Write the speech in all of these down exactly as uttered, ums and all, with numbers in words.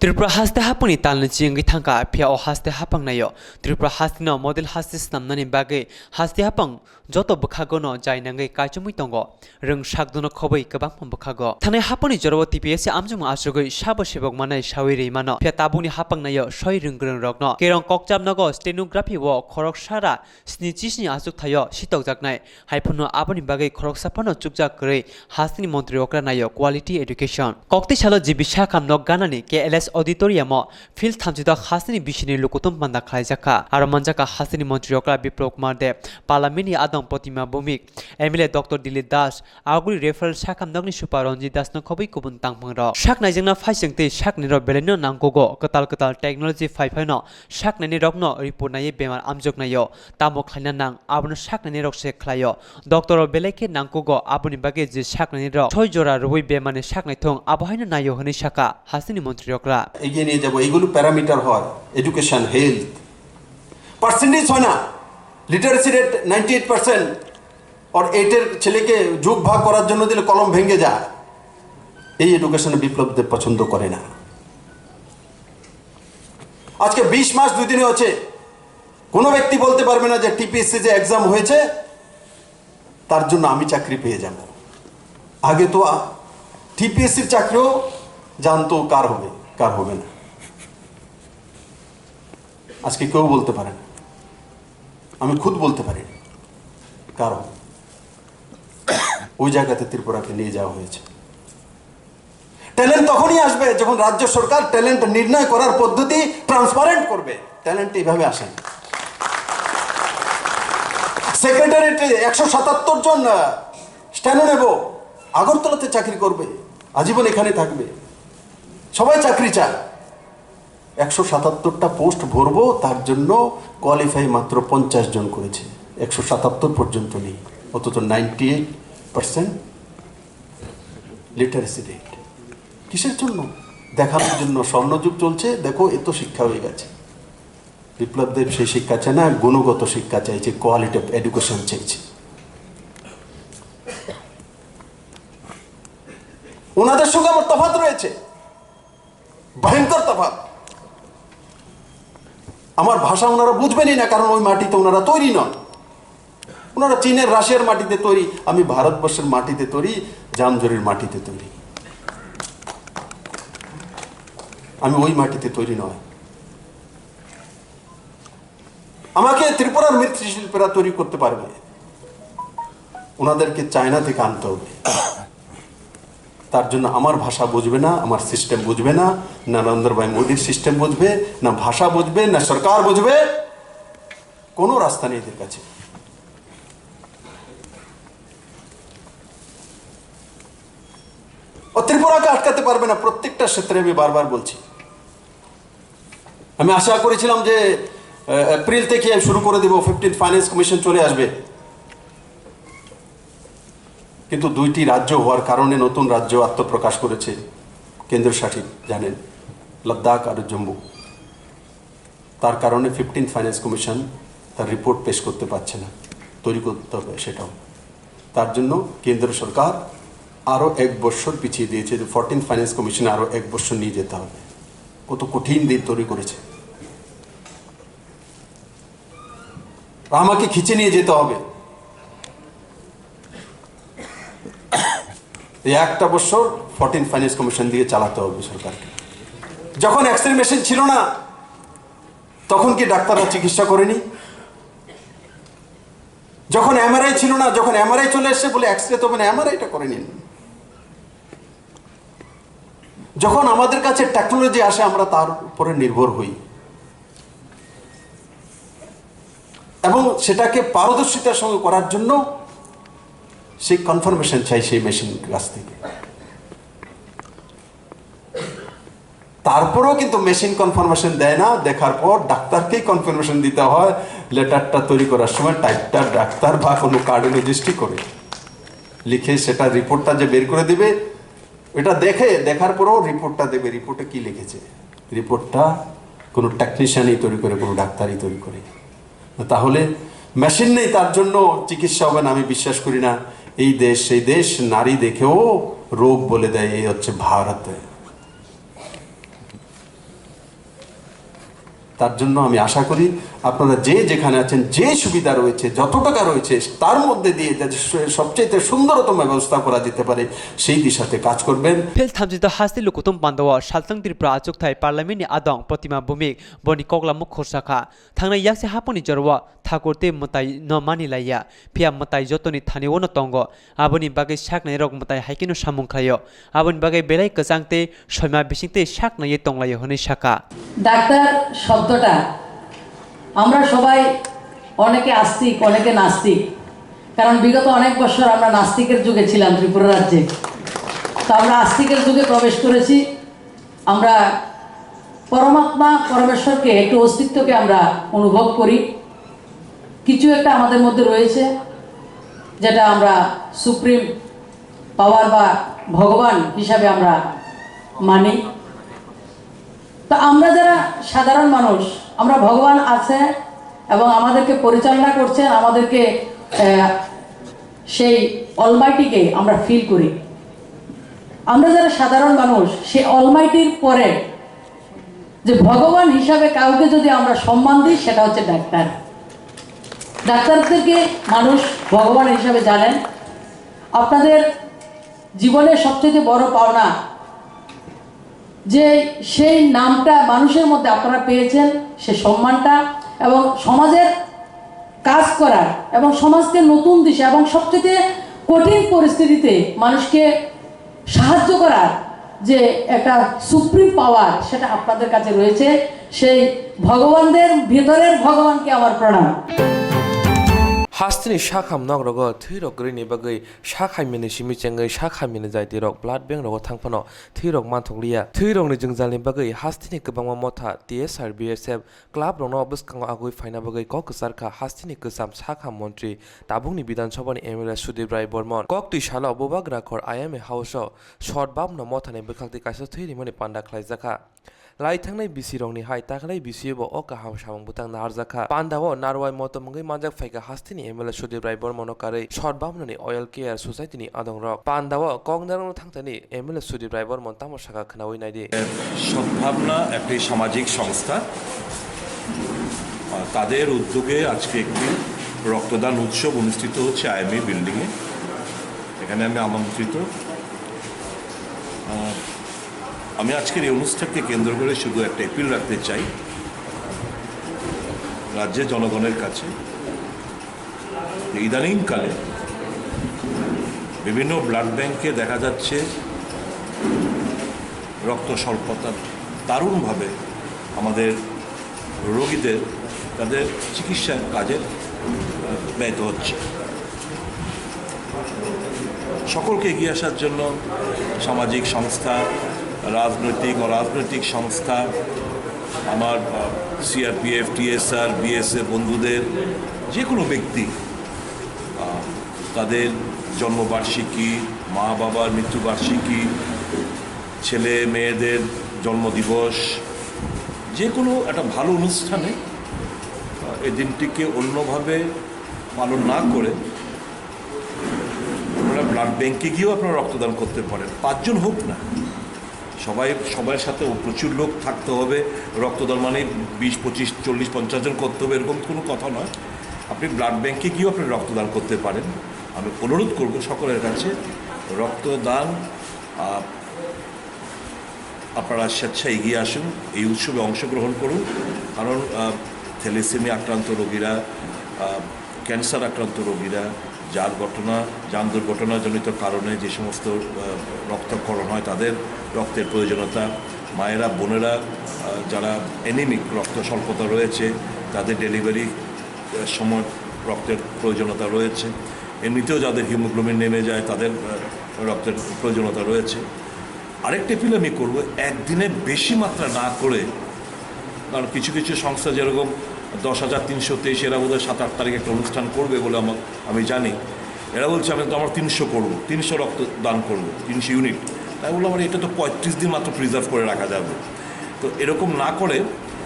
Tripura haste haphangni talni chiyengwi thangkha, phiya o haste haphang naio. Tripura hasteno model haste snamnani bagwi haste haphang joto bwkhagono jainangwi kaichomwi tongo. Rwng sakdono khobwi kwbangma bwkhago. Thanai haphangni jorao T P S C amchukmung achugwi sabo sebok manai sawi rwi mano. Phiya tabukni haphang naio soi rwng kwrwng rokno. Kerong kokchap nogo stenography o khorok sara sni chisni achuk thaio sitokjaknai. Haiphano aboni bagwi khoroksa phano chukjak kwrwi hasteni montri okra naio quality education. Kokti salo G B sakam nok ganani K L S auditorium o field thamchi dok hasteni bisini lukutum panda khlaijak kha. Aro manjak kha hasteni montri okra Biplab Kumar Deb, Parliament ni adong Protima Bhowmik, M L A Doctor Dilip Das, aguli referral sakam nokni super Ranjit Das no khobwi kubun tangmang rok. Sak naijakna phaising tei sak nai rok belai no nangkugo kwtal kwtal technology phai phai no sak nai rok no report naiwi bemar amjok naio. Tamo khlaina nang, abono saknaini rok se khlaio. Doctor rok belai khe nangkugo, aboni bagwi je saknaini rok soi jora rwui bemarni saknai thung, abo haino naio hwnwi sakha hasteni montri okra. এগিয়ে নিয়ে যাব, এইগুলো প্যারামিটার হয়, education, health, percentage হয় না। Literacy rate ninety eight percent, আর এইটের ছেলেকে যোগ ভাগ করার জন্য দিলে কলম ভেঙে যায়। এই এডুকেশন বিপ্লব দেব পছন্দ করে না। আজকে বিশ মাস দুই দিনে হচ্ছে, কোনো ব্যক্তি বলতে পারবে না যে টিপিএসসি যে এক্সাম হয়েছে, তার জন্য আমি চাকরি পেয়ে যাব। আগে তো টিপিএসসির চাকরিও জানতো কার হবে, কার হবে না। আজকে কেউ বলতে পারে না, আমি খুদ বলতে পারি না কার হবে। ওই জায়গাতে ত্রিপুরাকে নিয়ে যাওয়া হয়েছে। ট্যালেন্ট তখনই আসবে যখন রাজ্য সরকার ট্যালেন্ট নির্ণয় করার পদ্ধতি ট্রান্সপারেন্ট করবে। ট্যালেন্ট এইভাবে আসে না। সেক্রেটারিয়েটে একশো সাতাত্তর জন স্টেনো নেব, আগরতলাতে চাকরি করবে, আজীবন এখানে থাকবে, সবাই চাকরি চায়। একশো সাতাত্তরটা পোস্ট ভরবো, তার জন্য কোয়ালিফাই মাত্র পঞ্চাশ জন করেছে, একশো সাতাত্তর পর্যন্ত নেই, অথচ ninety eight percent literacy rate. কিসের জন্য? দেখানোর জন্য স্বর্ণযুগ চলছে, দেখো এত শিক্ষা হয়ে গেছে। বিপ্লব দেব সেই শিক্ষা চায় না, গুণগত শিক্ষা চাইছে, কোয়ালিটি অফ এডুকেশন চাইছে। ওনাদের সঙ্গে আমার তফাৎ রয়েছে, ভয়ঙ্কর তফাৎ। আমার ভাষা ওনারা বুঝবেনই না, কারণ ওই মাটিতে ওনারা তৈরি নন। ওনারা চীনের, রাশিয়ার মাটিতে তৈরি, আমি ভারতবর্ষের মাটিতে তৈরি, জামঝুরির মাটিতে তৈরি। আমি ওই মাটিতে তৈরি নয়। আমাকে ত্রিপুরার মৃৎশিল্পীরা তৈরি করতে পারবে, ওনাদেরকে চায়না থেকে আনতে হবে। তার জন্য আমার ভাষা বুঝবে না, আমার সিস্টেম বুঝবে না, নরেন্দ্র ভাই মোদির সিস্টেম বুঝবে না, ভাষা বুঝবে না, সরকার বুঝবে, কোনো রাস্তা নেই এদের কাছে। ও ত্রিপুরাকে আটকাতে পারবে না, প্রত্যেকটা ক্ষেত্রে আমি বারবার বলছি। আমি আশা করেছিলাম যে, আহ, এপ্রিল থেকে শুরু করে দেব, ফিফটিন্থ ফাইন্যান্স কমিশন চলে আসবে। কিন্তু দুইটি রাজ্য হওয়ার কারণে নতুন রাজ্য আত্মপ্রকাশ করেছে, কেন্দ্রশাসিত, জানেন, লাদাখ আর জম্মু। তার কারণে ফিফটিন্থ ফাইন্যান্স কমিশন তার রিপোর্ট পেশ করতে পারছে না, তৈরি করতে হবে সেটাও। তার জন্য কেন্দ্র সরকার আরও এক বছর পিছিয়ে দিয়েছে, যে ফোরটিন্থ ফাইন্যান্স কমিশনে আরও এক বছর নিয়ে যেতে হবে। কত কঠিন দিন তৈরি করেছে। আমাকে খিচে নিয়ে যেতে হবে। এই একটা বছর ফোরটিন ফাইন্যান্স কমিশন দিয়ে চালাতে হবে সরকারকে। যখন এক্সরে মেশিন ছিল না, তখন কি ডাক্তাররা চিকিৎসা করেনি? যখন এমআরআই ছিল না, যখন এমআরআই চলে এসেছে বলে এক্সরে তো মানে এমআরআইটা করে নিন। যখন আমাদের কাছে টেকনোলজি আসে, আমরা তার উপরে নির্ভর হই এবং সেটাকে পারদর্শিতার সঙ্গে করার জন্য সেই কনফার্মেশন চাই সেই মেশিন কাছ থেকে। তারপরেও কিন্তু মেশিন কনফার্মেশন দেয় না, দেখার পর ডাক্তারকেই কনফার্মেশন দিতে হয়। লেটারটা তৈরি করার সময় টাইপটা ডাক্তার বা কোনো কার্ডিওলজিস্টই করে, লিখে সেটা রিপোর্টটা যে বের করে দিবে, এটা দেখে, দেখার পরেও রিপোর্টটা দেবে, রিপোর্টে কি লিখেছে, রিপোর্টটা কোনো টেকনিশিয়ানই তৈরি করে, কোনো ডাক্তারই তৈরি করে। তাহলে মেশিন নেই, তার জন্য চিকিৎসা হবে না, আমি বিশ্বাস করি না। এই দেশ, সেই দেশ, নারী দেখেও রোগ বলে দেয়, এই হচ্ছে ভারত। তার জন্য আমি আশা করি আপনারা যে যেখানে আছেন, যে সুবিধা রয়েছে, যত টাকা রয়েছে, তার মধ্যে দিয়ে যাতে স-, সবচেয়ে সুন্দরতম ব্যবস্থা করা যেতে পারে, সেই দিশাতে কাজ করবেন। Phil thamchi to hasti lukutung pando o Saltang Tripura achukthai Parliament ni adong Protima Bhumik boni kokla mukhur sakha. Thangnai yakse haponi jorao thakur tei mwtai no mani laiya, phiya mwtai jotoni thani o no tongo. Aboni bagwi saknai rok mwtai hai kheno samung khlaio. Aboni bagwi belai kwchang tei soima bising tei saknaiwi tonglaio hwnwi sakha. Doctor শব্দটা আমরা সবাই অনেকে আস্তিক, অনেকে নাস্তিক, কারণ বিগত অনেক বছর আমরা নাস্তিকের যুগে ছিলাম ত্রিপুরা রাজ্যে। তো আমরা আস্তিকের যুগে প্রবেশ করেছি। আমরা পরমাত্মা পরমেশ্বরকে, একটু অস্তিত্বকে আমরা অনুভব করি। কিছু একটা আমাদের মধ্যে রয়েছে, যেটা আমরা সুপ্রিম পাওয়ার বা ভগবান হিসাবে আমরা মানি। তো আমরা যারা সাধারণ মানুষ, আমরা ভগবান আছে এবং আমাদেরকে পরিচালনা করছেন, আমাদেরকে আহ, সেই অলমাইটিকে আমরা ফিল করি। আমরা যারা সাধারণ মানুষ, সেই অলমাইটির পরে যে ভগবান হিসাবে কাউকে যদি আমরা সম্মান দিই, সেটা হচ্ছে ডাক্তার। ডাক্তারদেরকে মানুষ ভগবান হিসাবে জানেন। আপনাদের জীবনের সবচেয়ে বড় পাওনা যে সেই নামটা মানুষের মধ্যে আপনারা পেয়েছেন, সে সম্মানটা, এবং সমাজের কাজ করার এবং সমাজকে নতুন দিশা এবং সবচেয়ে কঠিন পরিস্থিতিতে মানুষকে সাহায্য করার যে একটা সুপ্রিম পাওয়ার, সেটা আপনাদের কাছে রয়েছে। সেই ভগবানদের ভিতরের ভগবানকে আমার প্রণাম। Hasteni sakham nok rogo thwi rok grini bagwi sak hamyani simi chengwi sak hamyani jaiti rok blood bank rogo thang phano thwi rok manthok liya. Thwi rokni jwngjalni bagwi hasteni kwbangma motha T S R, B S F club rokno bwskango agwi phaina bagwi kok kwchar kha hasteni kwcham sakham montri tabukni Bidhan Sabhani M L A Sudip Rai Bormon. Koktwi salo Bubagra khor I M A house o sot babno mothani bwkhaktwi kaisa thwi rimani panda khlaijakha. Lai thangnai bisi rokni hai taklai bisi bo o kaham samung bwtang naharjakha. Panda o narwai motom wngwi manjak phaikha hasteni M L A Sudip Rai Bormon no karwi sot babnani Oil Care Society ni adong rok. Panda o kok narwkno thangthani M L A Sudip Rai Bormon tamo sakha khwnawi naidi. সদ্ভাবনা একটি সামাজিক সংস্থা। আহ, তাদের উদ্যোগে আজকে একটি রক্তদান উৎসব অনুষ্ঠিত হচ্ছে আইএমএ বিল্ডিংয়ে। এখানে আমি আমন্ত্রিত। আহ, আমি আজকের এই অনুষ্ঠানকে কেন্দ্র করে শুধু একটা অ্যাপিল রাখতে চাই রাজ্যের জনগণের কাছে। ইদানিংকালে বিভিন্ন ব্লাড ব্যাংকে দেখা যাচ্ছে রক্ত স্বল্পতা দারুণভাবে আমাদের রোগীদের তাদের চিকিৎসার কাজে, আহ, ব্যয়িত হচ্ছে। সকলকে এগিয়ে আসার জন্য সামাজিক সংস্থা, রাজনৈতিক, অরাজনৈতিক সংস্থা, আমার, আহ, সিআরপিএফ, টিএসআর, বিএসএফ বন্ধুদের, যে কোনো ব্যক্তি, আহ, তাদের জন্মবার্ষিকী, মা বাবার মৃত্যুবার্ষিকী, ছেলে মেয়েদের জন্মদিবস, যে কোনো একটা ভালো অনুষ্ঠানে, আহ, এই দিনটিকে অন্যভাবে পালন না করে আপনারা ব্লাড ব্যাংকে গিয়েও আপনারা রক্তদান করতে পারেন। পাঁচজন হোক না, সবাই, সবার সাথে প্রচুর লোক থাকতে হবে। রক্তদান মানে বিশ, পঁচিশ, চল্লিশ, পঞ্চাশ জন করতে হবে, এরকম কোনো কথা নয়। আপনি ব্লাড ব্যাংকে গিয়েও আপনি রক্তদান করতে পারেন। আমি অনুরোধ করব সকলের কাছে, রক্তদান, আহ, আপনারা স্বেচ্ছায় এগিয়ে আসুন, এই উৎসবে অংশগ্রহণ করুন। কারণ, আহ, থ্যালাসেমিয়া আক্রান্ত রোগীরা, আহ, ক্যান্সার আক্রান্ত রোগীরা, যার ঘটনা, যান দুর্ঘটনাজনিত কারণে যে সমস্ত, আহ, রক্তক্ষরণ হয়, তাদের রক্তের প্রয়োজনীয়তা, মায়েরা, বোনেরা, আহ, যারা অ্যানিমিক, রক্ত স্বল্পতা রয়েছে, তাদের ডেলিভারি, আহ, সময় রক্তের প্রয়োজনীয়তা রয়েছে। এমনিতেও যাদের হিমোগ্লোবিন নেমে যায়, তাদের, আহ, রক্তের প্রয়োজনীয়তা রয়েছে। আরেকটা অ্যাপিল আমি করবো, একদিনে বেশি মাত্রা না করে, কারণ কিছু কিছু সংস্থা যেরকম দশ হাজার তিনশো তেইশ, এরা বোধহয় সাত আট তারিখ একটা অনুষ্ঠান করবে বলে আমার, আমি জানি। এরা বলছে, "আমি তো, আমরা তিনশো করবো, তিনশো রক্ত দান করবো, তিনশো ইউনিট।" তাই বললাম, "আরে, এটা তো পঁয়ত্রিশ দিন মাত্র প্রিজার্ভ করে রাখা যাবে।" তো এরকম না করে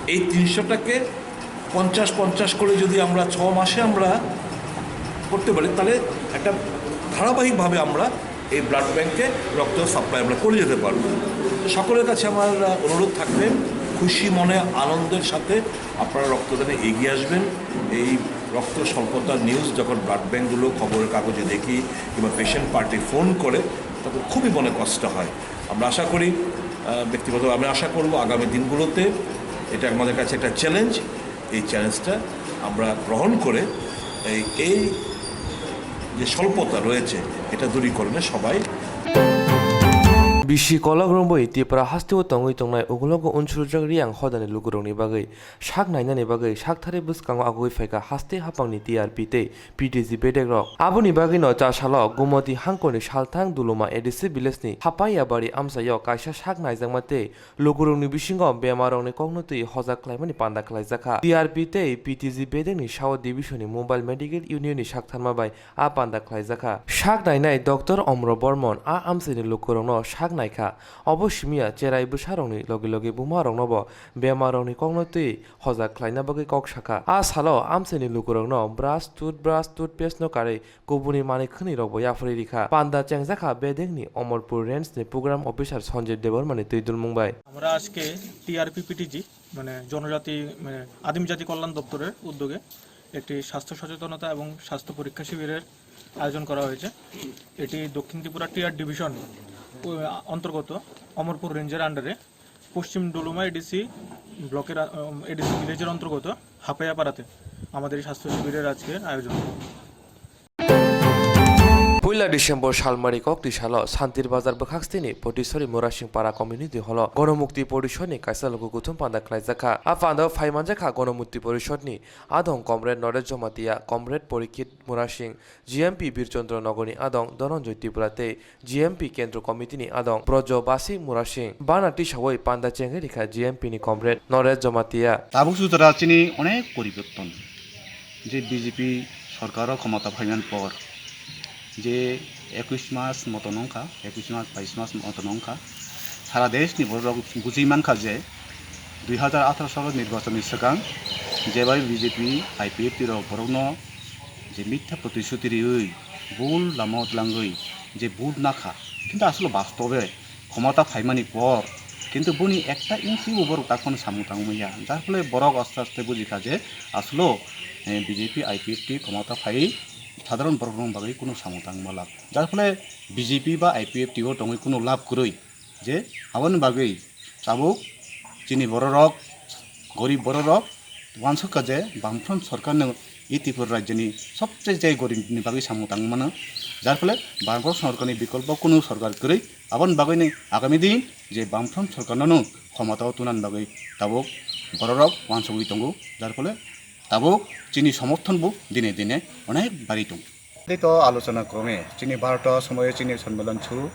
এই তিনশোটাকে পঞ্চাশ পঞ্চাশ করে যদি আমরা ছ মাসে আমরা করতে পারি, তাহলে একটা ধারাবাহিকভাবে আমরা এই ব্লাড ব্যাংকে রক্ত সাপ্লাই আমরা করে যেতে পারবো। তো সকলের কাছে আমার, আহ, অনুরোধ থাকবে, খুশি মনে আনন্দের সাথে আপনারা রক্তদানে এগিয়ে আসবেন। এই রক্ত স্বল্পতার নিউজ যখন ব্লাড ব্যাংকগুলো খবরের কাগজে দেখি কিংবা পেশেন্ট পার্টি ফোন করে, তখন খুবই মনে কষ্ট হয়। আমরা আশা করি, আহ, ব্যক্তিগত আমি আশা করব আগামী দিনগুলোতে এটা আমাদের কাছে একটা চ্যালেঞ্জ, এই চ্যালেঞ্জটা আমরা গ্রহণ করে এই এই যে স্বল্পতা রয়েছে, এটা দূরীকরণে সবাই Bisi kolok romwi Tipra hasteo tongwi tongnai ugulogo unsukjak Riang hodani lukurokni bagwi sak nainani bagwi sakthari bwskango agugwi phaikha haste haphangni T R P tei P T G bedekrok. Aboni bagwino chasalo Gumoti hangkorni salthang Duluma A D C village-ni Hapayabari amchaio kaisa sak naijakma tei lukurokni bisingo bemarrokni kokno twi hojak khlaimani panda khlaijakha. T R P tei P T G bedekni sao division-ni Mobile Medical Union-ni saktharma bai a panda khlaijakha. Sak nainai Doctor Omro Bormon a amchaini lukurokno sak naikha. Obo simiya cherai bwsarokni loge loge bumaroknobo bemarrokni kokno twi hojak khlaina bagwi kok sakha. A salo amchaini lukurokno brush, toothbrush, toothpaste-no karwi kubuni manwi khwnwi rokbo yapharwi rikha. Panda chengjakha bedekni Omorpur Range-ni program officer Sanjay Debbarma-ni twi dulmung bai. আমরা আজকে TRP PTG, মানে জনজাতি, মানে আদিম জাতি কল্যাণ দপ্তরের উদ্যোগে একটি স্বাস্থ্য সচেতনতা এবং স্বাস্থ্য পরীক্ষা শিবিরের আয়োজন করা হয়েছে। এটি দক্ষিণ ত্রিপুরা টিআর ডিভিশন, ও, অন্তর্গত অমরপুর রেঞ্জের আন্ডারে পশ্চিম ডুলুমা এডিসি ব্লকের, আ, এডিসি ভিলেজের অন্তর্গত হাপায়াপাড়াতে আমাদের এই স্বাস্থ্য শিবিরের আজকে আয়োজন। Puila December salmari kokni salo Santir Bazar bwkhakstini Potisori Murasing Para Community Hall-o Gonomukti Porishodni kaisa logo kuthum panda khlaijakha. A pandao phaimanjakha Gonomukti Porishodni adong Comrade Noresh Jamatia, Comrade Porikit Murasing, G M P Birchandra Nogorni adong Dhananjoy Tripura tei G M P Kendro Committee-ni adong Brojo Basi Murasing. Bana tisawi panda chengwi rikha G M P-ni Comrade Noresh Jamatia. Tabuk sujara chini onek poriborton. Je B J P sorkaro khomota phaiman por, je ekush mas moto nongkha, ekush mas, bais mas moto nongkha, sara deshni borok bujui mankha je dui hazar atharo salo nirbachonni swkang jebai B J P, I P F T rok borokno je mitha protishuti riwi, bul lama twlangwi je vote nakha, kintu aswk bastobe khomota phaimani por, kintu boni ekta inchibo borok takhorno samung tangmaya. Jar phole borok aste aste bujikha je aswk, eh, B J P, I P F T khomota phai sadharon borokni bagwi kunu samung tangmala. Jar phole B J P ba I P F T o tongwi kunu lab kwrwi. Je aboni bagwi tabuk chini bororok, gorib bororok uansukha je Bamfront sorkarno e Tripura rajyoni sobse je goribni bagwi samung tangmano. Jar phole Bamfront sorkarni bikolpo kunu sorkar kwrwi. Aboni bagwino agami din je Bamfront sorkarno khomotao tunani bagwi tabuk bororok uansugwi tongo. Jar phole tabuk chini somorthonbo dine dine onek bari tongo. Tei to alochona krome chini barota somoyo chini sonmilan suru,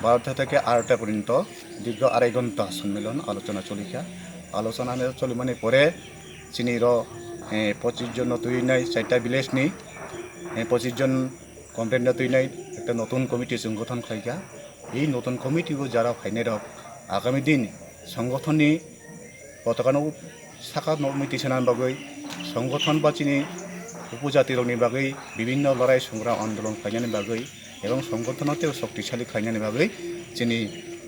barota theke arota porinto dirgho arai ghonta sonmilan alochona cholikha. Alochona ne cholimani pore chini ro, eh, pochis jon no twi nai chaita village ni, eh, pochis jon comrade no twi nai ekta notun committee chwng gothon khlaikha. Ei notun committee o jara phainai rok agami din songothon ni potokano saka nokmwi tisanani bagwi, songothon ba chini upojati rokni bagwi bibinno lorai songra andolon khlainani bagwi ebong songothonno tei shoktisali khlainani bagwi chini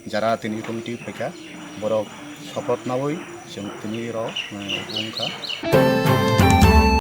jara tini committee phaikha, borok support nawi chwng tini rok, eh, wngkha.